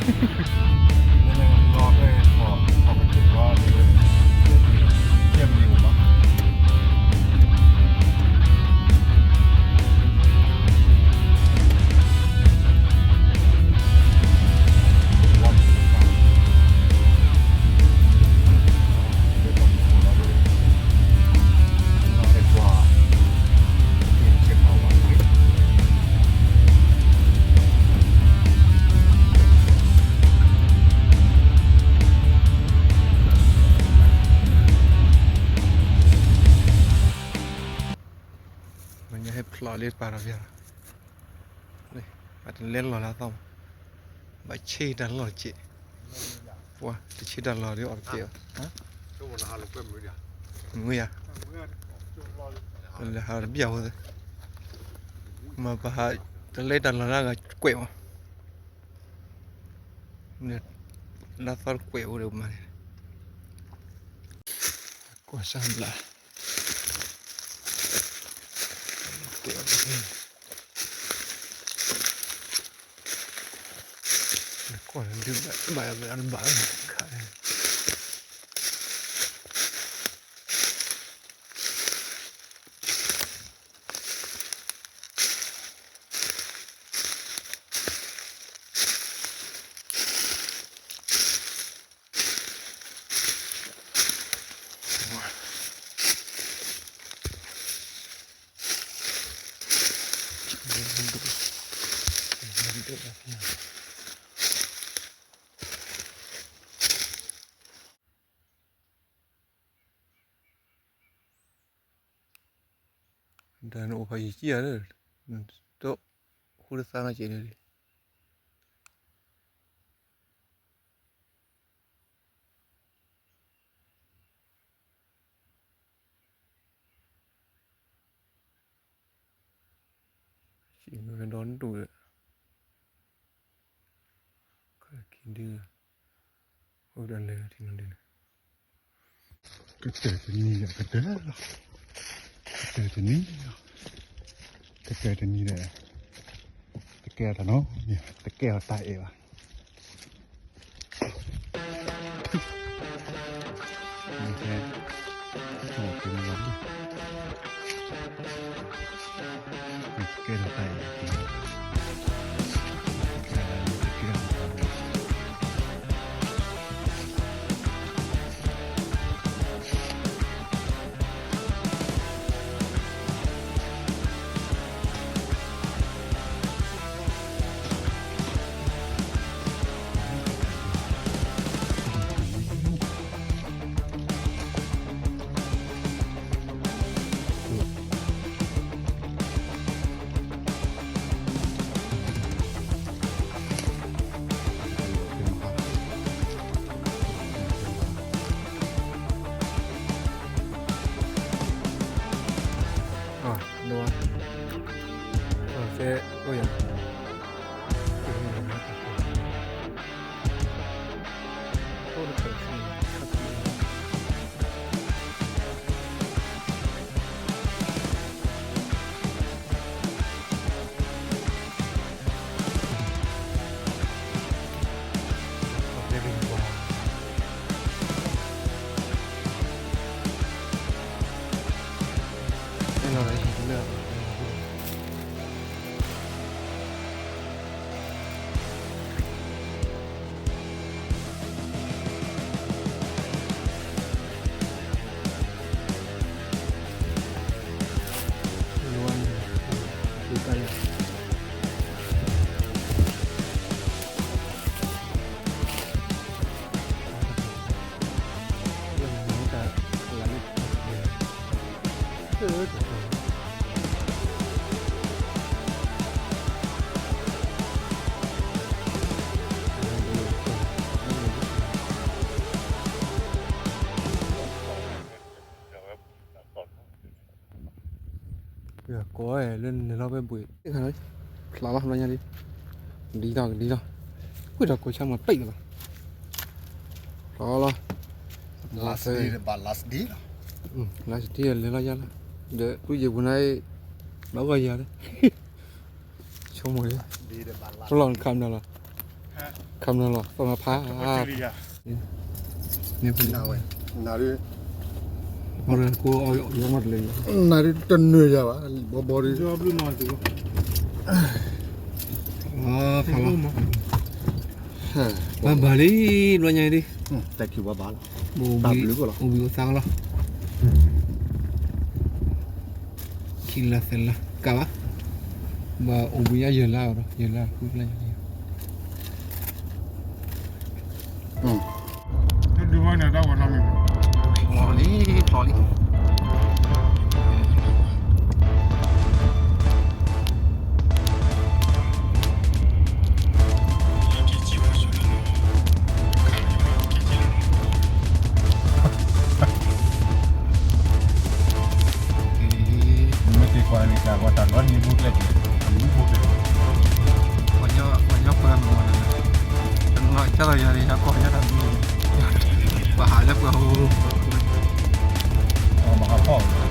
မ့ၢ်ဟဲဖျိးလၢပာ်ဒီးပျၢ်လီၤ, ဘၣ်တလဲလီၤလၢအသီ, ဘၣ်ဆ့တၢ်လီၢ်တက့ၢ်, ပှၤတဆ့တၢ်လီၢ်ဒီးအီၣ်တက့ၢ်ဘၣ်, မ့ၢ်ယၤ, လဲၤဟးတဘျၢ်ဝဲ, မ့ၢ်ပဟးတလဲတၢ်လီၢ်လၢအဂၤကွဲးဘၣ်, လၢအသီတကွဲးအိၣ်ဒီးမၤန့ၣ်, ကွၢ်စၢ်ဘျး ကွၢ်ဒုးဘၣ်ဘၣ်ဘၣ်ခါ, ဒီးနအိၣ်ဖးယံာ်ကံဧါ, တဃူတသါနီၢ်ကဲးန့ၣ်, ဒီဒူၣ်ဒီး, ကဒု, အိၣ်ဒီးလဲၤထံနီၤဒုးန့ၣ်, ကတၢၢ်တနံၤဒီးကတၢၢ်လီၤ, ကတၢၢ်တနံၤလီၤ, ကတၢၢ်တနံၤဒီး, တကဲအီၤတၢ်နီၤ, တကဲအီၤတၢ်အဲၣ်ဘၣ် ကိးလၢနလဲၤလီၤဝဲဘှံး, ဖျါလီၤ ဖျါညါလံ, ဒ်လီၤ ဒ်လီၤ, ဝံၤဒီးကိးဆၢမၤပံာ်လၢၤဘၣ်, ဖျါလီၤ, last day လၢ last day လဲၤလီၤယါလီၤ, ဒီးတူၢ်ယံၤပူၤန့ၣ်, ဘၣ်ဂီၢ်ယၤလၢ ဆိကမိၣ်လံ, ပလီၢ်နခါမနုၤလီၤ, ခမနလီၤ သီနဖး နဝဲ နၤဒု နၤဒု တနွံယၤဘၣ် လံၤဘီဘီဒု ဘၣ်ဘၣ်လံ ဘျီညါဒု တၢ်ဘျုးကလီၤ အိၣ်ဘှံးအိၣ်သါလီၤ ခံလါသၢလါ ကဘၣ် ဘၣ်အိၣ်ဘှံးညါယဲၢ်လါဒီး ယဲၢ်လါ လီၤလံ လီၤလံ မ့ၢ်က့ၤကွၢ်န့ၣ် တၢ်ဂီၤတၢ်လီန့ၣ် မူကျဲက့ၤ အမူဖိကျဲ ပှၤညီပှၤမၤဝဲန့ၣ် တနီၤကၢ်လီၤယၤန့ၣ် ယၤကီၢ်ယၤတၢ်မူ ပှၤဟးလၢပှၤဟိ ပှၤဟးဖီၣ်